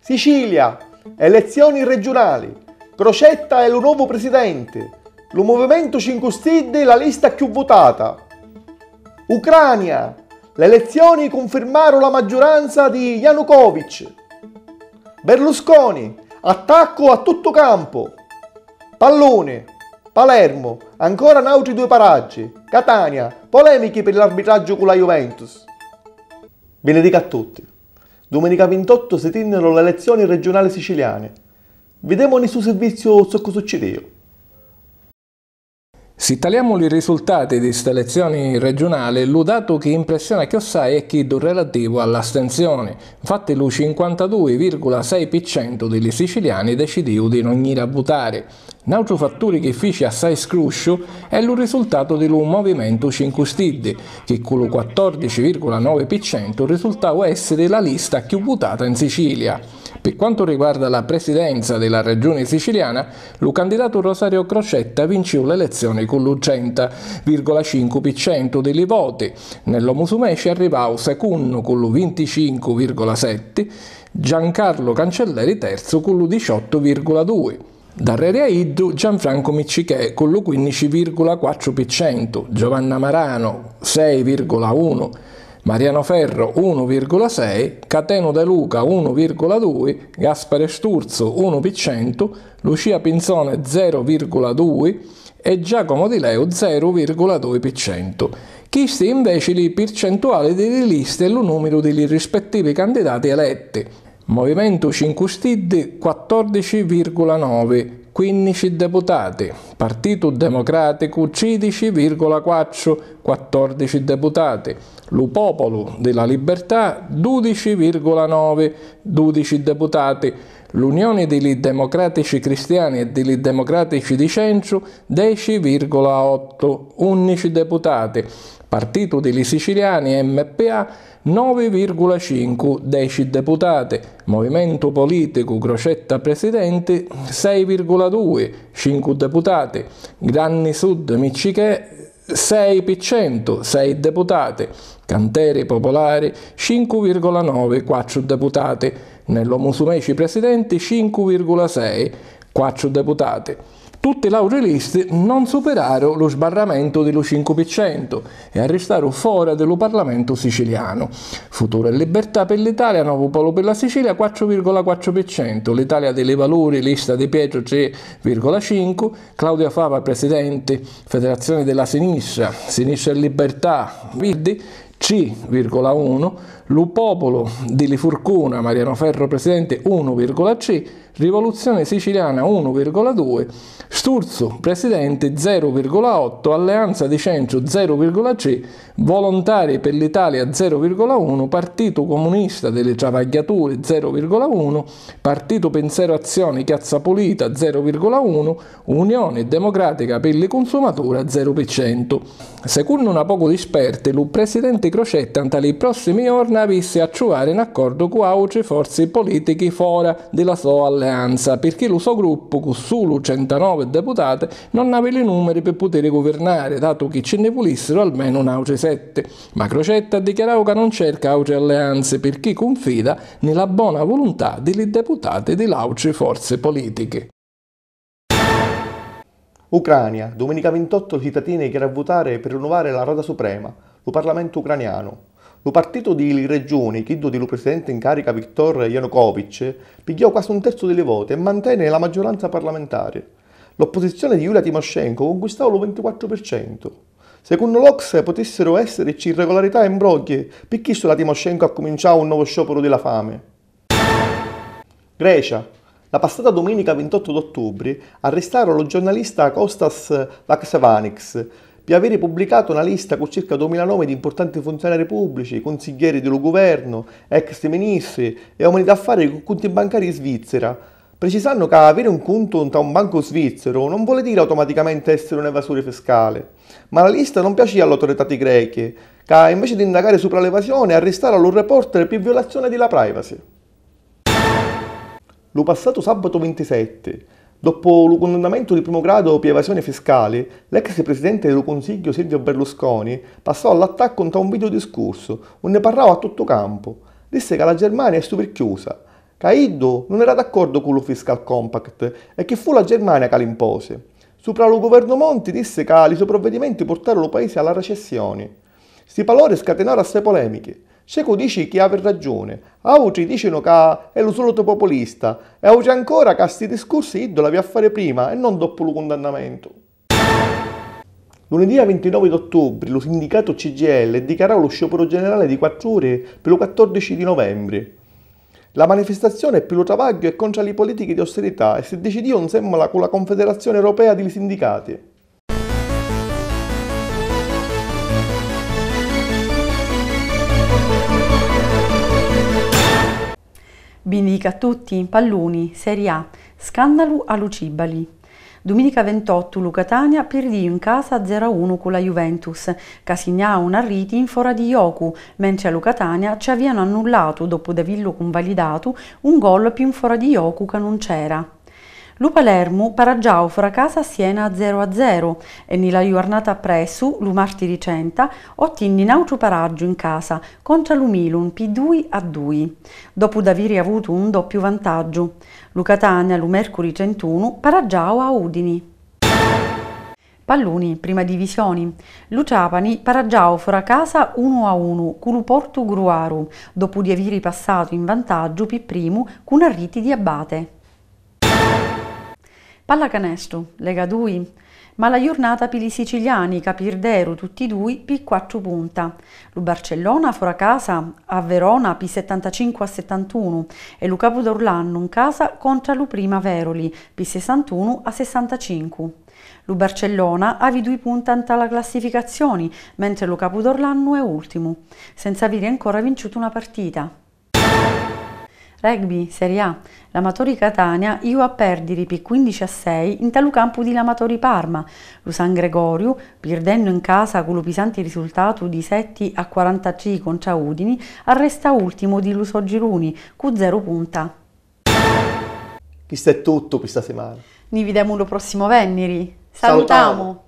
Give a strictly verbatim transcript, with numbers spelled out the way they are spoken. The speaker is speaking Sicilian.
Sicilia, elezzioni reggiunali, Crocetta è lu novu prisidenti, lu Muvimentu Cincu Stiddi la lista cchiù vutata. Ucrania, l'elezzioni cunfirmaru la maggiuranza di Yanukovych. Berlusconi, attaccu a tuttu campu. Palluni, Palermu, ancora n'autri dui paraggi. Catania, polemichi pi l'arbitraggiu cu la Juventus. Vi li dicu a tutti. Duminica vintottu si tinniru l'elezzioni reggiunali siciliani. Videmu ni stu sirvizziu zoccu succidìu. Si taliamu li risultati di st'elezzioni reggiunali, lu datu chi impressiona chiossai è chiddu relativu all'astenzioni. Nfatti lu cinquantadui virgula sei pi centu di li siciliani decidìu di non jiri a vutari. N'autru fatturi chi fici assai scrusciu è lu risultatu di lu Movimentu Cincu Stiddi, chi cu lu quattordici virgula novi pi centu risultau èssiri la lista cchiù vutata in Sicilia. Pi quantu riguarda la presidenza di la Regioni siciliana, lu candidatu Rosario Crocetta vincìu l'elezzioni cu lu trenta virgola cincu pi centu di li voti, Nello Musumeci arrivau secunnu cu lu vinticincu virgola setti, Giancarlo Cancelleri terzu cu lu diciottu virgola dui. Darreri a iddu Gianfranco Miccichè cu lu quinnici virgola quattru pi centu, Giovanna Marano sei virgola unu, Mariano Ferro unu virgola sei, Catenu De Luca unu virgola dui, Gaspare Sturzo unu pi centu, Lucia Pinzone zero virgola dui e Giacomo Di Leu zero virgola dui pi centu. Chisti inveci li pircentuali di li listi e lu numiru di li rispettivi candidati eletti. Movimentu Cincu Stiddi quattordici virgola novi, quinnici deputati, Partitu Democraticu tridici virgola quattru, quattordici deputati, Lu Populu di la Libertà dudici virgola novi, dudici deputati, l'Unioni di li Democratici Cristiani e di li Democratici di Centru deci virgola ottu, unnici deputati, Partitu di li Siciliani M P A novi virgola cincu, deci deputati, Movimentu Politicu Crocetta Presidenti sei virgola dui, cincu deputati, Granni Sud Miccichè sei pi centu, sei deputati, Canteri Popolari cincu virgola novi, quattru deputati, Nello Musumeci Presidenti cincu virgola sei, quattru deputati. Tutti l'àutri listi non supiraru lu sbarramentu di lu cincu pi centu e arristaru fora di lu Parlamentu sicilianu. Futuro e Libertà pi l'Italia, Novu Polu pi la Sicilia quattru virgola quattru pi centu, l'Italia di li Valuri, lista Di Pietru tri virgola cincu, Claudio Fava presidenti, Federazioni di la Sinistra, Sinistra e Libertà, Virdi tri virgola unu, Lu Populu di li Furcuna, Mariano Ferro presidenti unu virgola tri, Rivoluzione Siciliana unu virgola dui, Sturzu presidenti zero virgola ottu, Alleanza di Centru zero virgola tri, Volontari pi l'Italia zero virgola unu, Partitu Comunista di li Travagghiaturi zero virgola unu, Partitu Pinzeru Azioni Chiazza Pulita zero virgola unu, Unioni Democratica pi li Cunsumatura zero pi centu. Secunnu na pocu di sperti, lu presidenti Crocetta nta li prossimi jorna avissi a truvari n'accordu cu àutri forzi pulìtichi fora di la so alleanza, pirchì lu so gruppu, cu sulu trentanovi deputati, non havi li nùmiri pi putiri guvirnari, datu chi ci nni vulìssiru almenu n'àutri setti. Ma Crocetta dichiarau ca non cerca àutri alleanzi, pirchì cunfida ni la bona vuluntà di li deputati di l'àutri forzi pulìtichi. Ucrania, duminica vintottu li citatini jiri a vutari pi rinnuvari la Rada Suprema, lu Parlamentu ucranianu. Lu partitu di li reggiuni, chiddu di lu prisidenti in carica Viktor Yanukovych, pigghiau quasi un terzu di li voti e manteni la maggiuranza parlamentari. L'opposizioni di Yulia Timoshenko cunquistau lu vintiquattru pi centu. Secunnu l'O C S E putìssiru èssirici irregularità e mbrogghi, pi chistu la Timoshenko accuminciau un novu sciòpuru di la fami. Grecia. La passata duminica vintottu d'ottubri arristaru lu giornalista Kostas Vaksevaniks pi aviri pubblicatu na lista cu circa dumila nomi di mpurtanti funziunari pùbblici, cunsigghieri di lu guvernu, ex ministri e omini d'affari cu cunti bancari in Svizzera, pricisannu ca aviri un cuntu nta un bancu svizzeru non voli diri automaticamenti èssiri un evasuri fiscali. Ma la lista non piacìa a l'autoritati grechi, ca inveci di indagari supra l'evasioni arristaru a lu reporter pi violazioni di la privacy. Lu passatu sàbatu vintisetti, doppu lu cundannamentu di primu gradu pi evasioni fiscali, l'ex prisidenti di lu Cunsigghiu Silvio Berlusconi passau a l'attaccu nta un video discursu, unni parrau a tuttu campu. Dissi ca la Germania è stuvirchiusa, Ca iddu nun era d'accordu cu lu Fiscal Compact e chi fu la Germania ca l'imposi. Supra lu guvernu Monti dissi ca li so provvedimenti purtaru lu paisi a la recessioni. Sti palori scatinaru assai polemichi. C'è cu dici chi havi ragiuni, autri dicinu ca è lu solitu populista e autri ancora ca sti discursi iddu l'avia a fari prima e non doppu lu cundannamentu. Lunidì a vintinovi d'ottubri lu sindicatu C G I L dichiarau lu sciopuru generali di quattru uri pi lu quattordici di novembri. La manifestazioni è pi lu travagghiu e contra li politichi di austerità e si dicidìu nsemmula cu la Confederazioni Europea di li Sindicati. Bindica a tutti, palluni, Serie A, scandalu a lu Cibali. Duminica vintottu lu Catania pirdìu in casa zero a unu cu la Juventus, ca signau na riti in fora di jocu, mentri a lu Catania ci avianu annullatu, doppu d'avillu cunvalidatu, un gol pi un fora di jocu ca nun c'era. Lu Palermu paraggiau fora casa a Siena zero a zero e nni la juarnata appressu, lu martiri trenta, ottinni n'autru paraggiu in casa contra lu Milun pi dui a dui, doppu d'aviri avutu un doppiu vantaggiu. Lu Catania, lu mercuri trentunu, paraggiau a Udini. Palluni, Prima Divisioni. Lu Trapani paraggiau fora casa unu a unu cu lu Portu Gruaru, doppu di aviri passatu in vantaggiu pi primu cu na riti di Abate. Pallacanestru, Lega dui. Mala jurnata pi li siciliani ca pirderu tutti dui pi quattru punta. Lu Barcellona fora casa a Verona pi settantacincu a settantunu e lu Capudorlannu 'n casa contra lu Prima Veroli pi sessantunu a sessantacincu. Lu Barcellona havi dui punta nta la classificazioni, mentri lu Capudorlannu è ultimu, senza aviri ancora vinciutu na partita. Rugby, Serie A. L'Amatori Catania iu a perdiri pi quindici a sei nta lu campu di l'Amatori Parma. Lu San Gregoriu, pirdennu in casa cu lu pisanti risultatu di setti a quarantatrì contra Udini, arresta ultimu di lu so giruni cu zero punta. Chistu è tuttu pi sta simana. Ni videmu lu prossimu venniri. Salutamu! Salutamu!